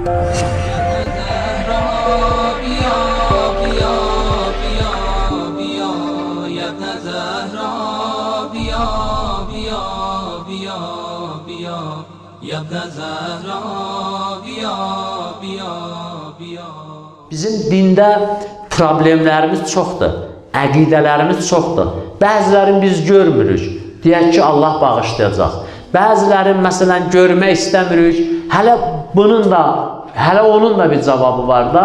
بیا بیا بیا بیا یا ابن زهرا بیا بیا بیا بیا یا ابن زهرا بیا بیا بیا. Bizim dində problemlərimiz çoxdur, əqidələrimiz çoxdur. Bəzilərini biz görmürük, deyək ki, Allah bağışlayacaq. Bəzilərini məsələn görmək istəmirik. Hələ bunun da, hələ onun da bir cavabı var da.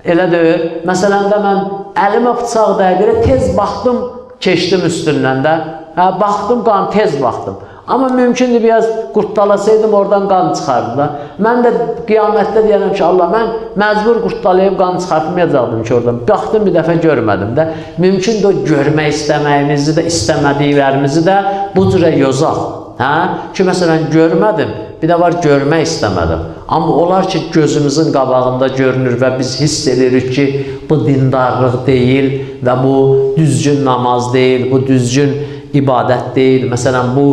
Elə deyil. Məsələn də mən əlimə bıçaq dəydi, tez baxdım, keçdim üstündən də. Hə, baxdım qan, tez baxdım. Amma mümkündür biraz qurtdalasaydım oradan qan çıxardı da. Mən də qiyamətdə deyərəm ki, Allah, mən məcbur qurtdalayıb qan çıxartmayacaqdım ki oradan. Baxdım bir dəfə görmədim də. Mümkündür o görmək istəməyimizi də, istəmədiklərimizi də bu cürə yozaq. Hə? Ki məsələn görmədim, bir də var görmək istəmədim. Amma onlar ki gözümüzün qabağında görünür və biz hiss edirik ki, bu dindarlıq deyil və bu düzgün namaz deyil, bu düzgün ibadət deyil. Məsələn bu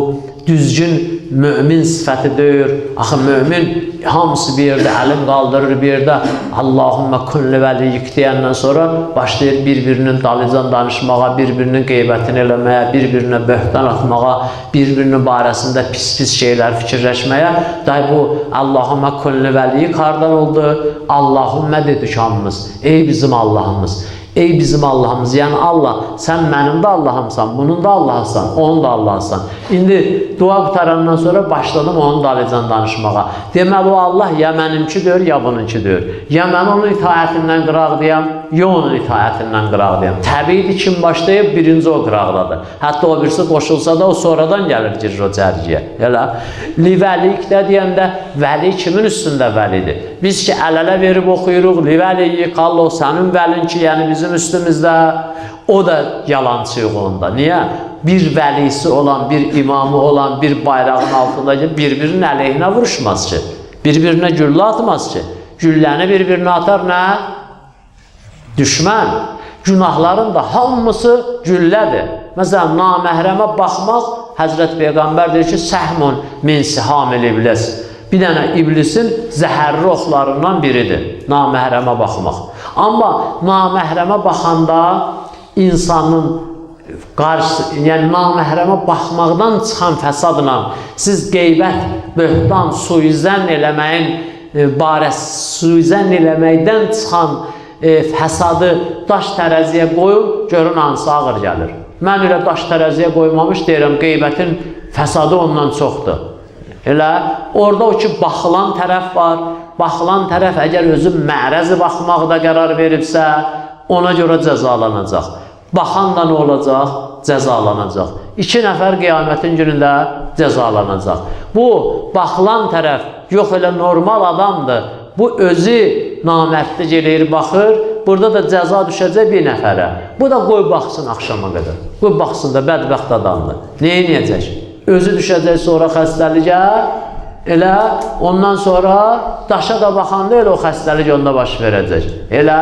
düzgün mömin sifəti deyil. Axı mömin hamısı bir yerdə əlin qaldırır, bir yerdə Allahümmə kun li vəliyyik deyəndən sonra başlayır bir-birinin dalıcan danışmağa, bir-birinin qeybətini eləməyə, bir-birinə böhtan atmağa, bir-birinin barəsində pis-pis şeylər fikirləşməyə. Day bu Allahümmə kun li vəliyyik hardan oldu? Allahümmə dedik hamımız. Ey bizim Allahımız. Ey bizim Allahımız, yəni Allah, sən mənim də Allahımsan, bunun da Allahısan, onun da Allahısan. İndi dua qutarandan sonra başladım onun dalıcan danışmağa. Deməli o Allah ya mənimki deyir, ya bununki deyir. Ya mən onun itaətindən qıraqdayam, ya onun itaətindən qıraqdayam. Təbiidir kim başlayıb, birinci o qıraqdadır. Hətta o birisi qoşulsa da o sonradan gəlir girir o cərgiyə. Elə livəlik də deyəndə vəli kimin üstündə vəlidir? Biz ki əl-ələ verib oxuyuruq, livəliyyik, Allah sənin vəlin ki, yəni bizim üstümüzdə, o da yalançıyıq onda. Niyə? Bir vəlisi olan, bir imamı olan, bir bayrağın altında bir-birinin əleyhinə vuruşmaz ki. Bir-birinə güllə atmaz ki. Gülləni bir-birinə atar nə? Düşmən. Günahların da hamısı güllədir. Məsələn, naməhrəmə baxmaq, Həzrət Peyğəmbər deyir ki, səhmun min sihamil iblis. Bir dənə iblisin zəhərli oxlarından biridir naməhrəmə baxmaq. Amma naməhrəmə baxanda insanın qarşısı, yəni naməhrəmə baxmaqdan çıxan fəsadla siz qeybət, böhtan, suizən eləməyin barəsi, suizən eləməkdən çıxan fəsadı daş tərəziyə qoyun, görün hansı ağır gəlir. Mən elə daş tərəziyə qoymamış deyirəm, qeybətin fəsadı ondan çoxdur. Elə orada o ki baxılan tərəf var. Baxılan tərəf əgər özü mərəzi baxmaqda qərar veribsə, ona görə cəzalanacaq. Baxan da nə olacaq? Cəzalanacaq. 2 nəfər qiyamətin günündə cəzalanacaq. Bu baxılan tərəf yox elə normal adamdır. Bu özü namərdlik eləyir, baxır. Burada da cəza düşəcək bir nəfərə. Bu da qoy baxsın axşama qədər. Qoy baxsın da bədbəxt adamdır. Nə eləyəcək? Özü düşəcək sonra xəstəliyə, elə ondan sonra daşa da baxanda elə o xəstəlik onda baş verəcək. Elə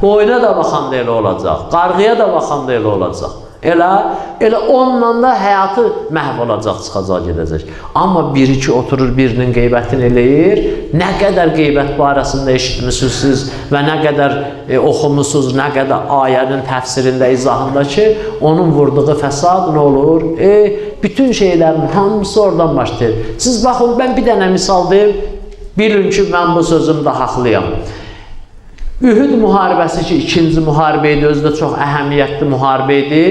qoyuna da baxanda elə olacaq, qarğıya da baxanda elə olacaq. Elə onunla da həyatı məhv olacaq, çıxacaq, gedəcək. Amma bir-iki oturur, birinin qeybətini eləyir. Nə qədər qeybət barəsində eşitmişsiniz siz və nə qədər oxumusunuz, nə qədər ayənin təfsirində, izahında ki, onun vurduğu fəsad nə olur? Bütün şeylərin hamısı oradan başlayır. Siz baxın, mən bir dənə misal deyim, bilin ki, mən bu sözümdə haqlıyam. Ühüd müharibəsi ki, ikinci müharibə idi, özü də çox əhəmiyyətli müharibə idi.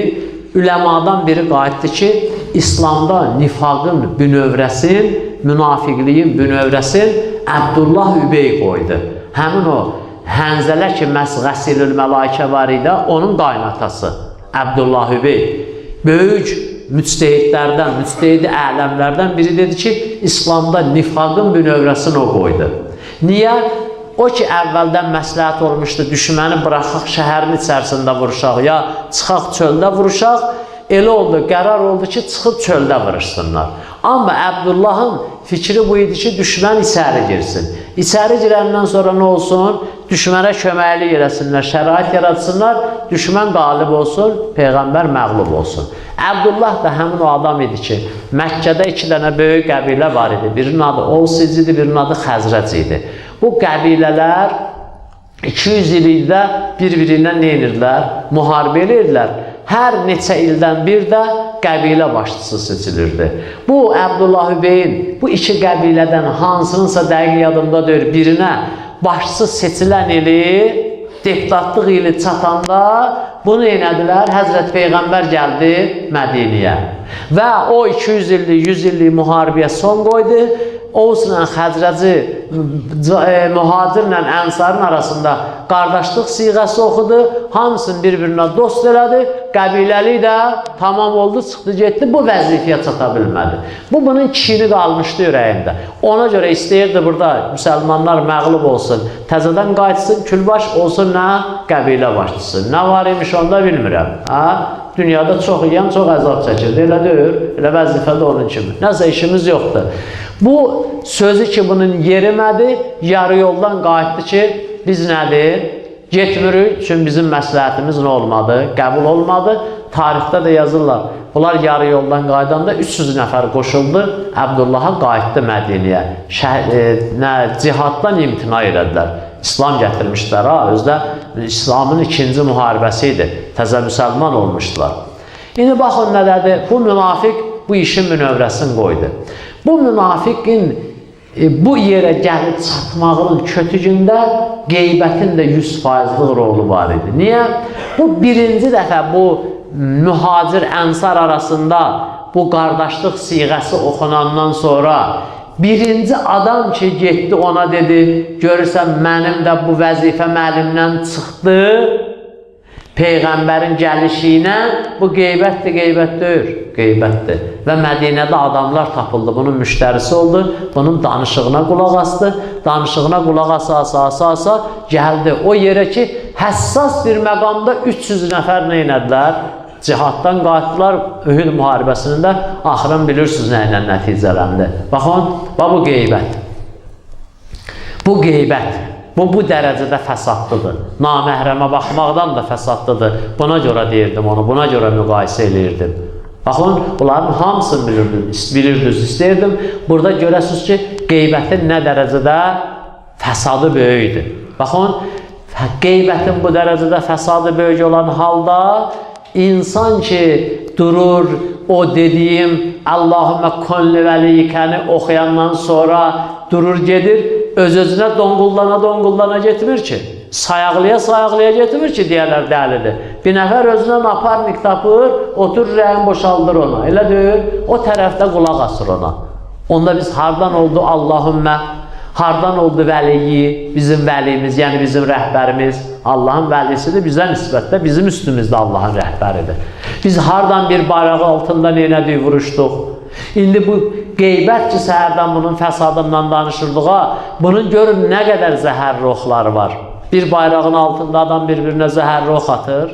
Üləmadan biri qayıtdı ki, İslamda nifaqın bünövrəsin, münafiqliyin bünövrəsin Əbdullah Übey qoydu. Həmin o Hənzələ ki, məhz Qəsilül Məlakə var idi, onun qaynatası Əbdullah Übey. Böyük müctehidlərdən, müctehidi ələmlərdən biri dedi ki, İslamda nifaqın bünövrəsini o qoydu. Niyə? O ki, əvvəldən məsləhət olmuşdu, düşməni buraxaq şəhərin içərisində vuruşaq, ya çıxaq çöldə vuruşaq, elə oldu, qərar oldu ki, çıxıb çöldə vuruşsunlar. Amma Əbdullahın fikri bu idi ki, düşmən içəri girsin. İçəri girəndən sonra nə olsun? Düşmənə köməklik eləsinlər, şərait yaratsınlar, düşmən qalib olsun, Peyğəmbər məğlub olsun. Əbdullah da həmin o adam idi ki, Məkkədə 2 dənə böyük qəbilə var idi. Birinin adı Ovs idi, birinin adı Xəzrəc idi. Bu qəbilələr 200 illikdə bir-birindən nə edirdilər? Müharibə edirdilər. Hər neçə ildən bir də qəbilə başçısı seçilirdi. Bu Əbdullah Übeyin bu iki qəbilədən hansınınsa dəqiq yadımda deyil, birinə başçı seçilən ili, deputatlıq ili çatanda bunu elədilər. Həzrət Peyğəmbər gəldi Mədiniyə və o 200 illik, 100 illik müharibəyə son qoydu. Ovsla Xəzrəci, mühacirlə Ənsarın arasında qardaşlıq siğəsi oxudu, hamısını bir-birinə dost elədi, qəbiləlik də tamam oldu, çıxdı, getdi, bu vəzifəyə çata bilmədi. Bu, bunun kini qalmışdı ürəyində. Ona görə istəyirdi burada müsəlmanlar məğlub olsun, təzədən qayıtsın, külbaş olsun nə? Qəbilə başçısı. Nə var imiş onda bilmirəm. Ha? Dünyada çox yiyən, çox əzab çəkirdi, elə deyil, elə vəzifədə onun kimi. Nəsə işimiz yoxdur. Bu sözü ki, bunun yerimədi, yarı yoldan qayıtdı ki, biz nədir? Getmirik, çünki bizim məsləhətimiz nə olmadı? Qəbul olmadı. Tarixdə də yazırlar. Bunlar yarı yoldan qayıdanda 300 nəfər qoşuldu, Əbdullaha qayıtdı Mədiniyə. Cihaddan imtina elədilər. İslam gətirmişlər, ha, özdə İslamın ikinci müharibəsi idi. Təzə müsəlman olmuşdular. İndi baxın nədədir? Bu münafiq bu işin münövrəsini qoydu. Bu münafiqin bu yerə gəlib çatmağının kötüyündə qeybətin də 100%lıq rolu var idi. Niyə? Bu birinci dəfə bu mühacir ənsar arasında bu qardaşlıq siğəsi oxunandan sonra birinci adam ki getdi ona dedi, görürsən mənim də bu vəzifəm əlimdən çıxdı, Peyğəmbərin gəlişi ilə bu qeybətdir, qeybət deyil, qeybətdir. Və Mədinədə adamlar tapıldı, bunun müştərisi oldu, bunun danışığına qulaq asdı, danışığına qulaq asa, asa, asa, asa gəldi o yerə ki, həssas bir məqamda 300 nəfər nə elədilər? Cihaddan qayıtdılar, Ühüd müharibəsinin də axırın bilirsiniz nə ilə nəticələndi. Baxın, bax bu qeybət. Bu qeybət. Bu dərəcədə fəsadlıdır. Naməhrəmə baxmaqdan da fəsadlıdır. Buna görə deyirdim onu, buna görə müqayisə eləyirdim. Baxın, bunların hamısını bilirdiniz, istəyirdim. Burada görəsiniz ki, qeybətin nə dərəcədə fəsadı böyükdür. Baxın, qeybətin bu dərəcədə fəsadı böyük olan halda insan ki, durur o dediyim Allahümmə kunli vəliykəni oxuyandan sonra durur gedir, öz-özünə donqullana donqullana getmir ki, sayaqlaya sayaqlaya getmir ki, deyərlər dəlidir. Bir nəfər özünə naparnik tapır, oturur, rəyin boşaldır ona. Elə deyil, o tərəfdə qulaq asır ona. Onda biz hardan oldu Allahümmə, hardan oldu vəliyi, bizim vəlimiz, yəni bizim rəhbərimiz, Allahın vəlisidir, bizə nisbətdə bizim üstümüzdə Allahın rəhbəridir. Biz hardan bir bayrağı altında neynədik, vuruşduq? İndi bu qeybət ki, səhərdən bunun fəsadından danışırdıq, ha, bunun görün nə qədər zəhərli oxları var. Bir bayrağın altında adam bir-birinə zəhərli ox atır.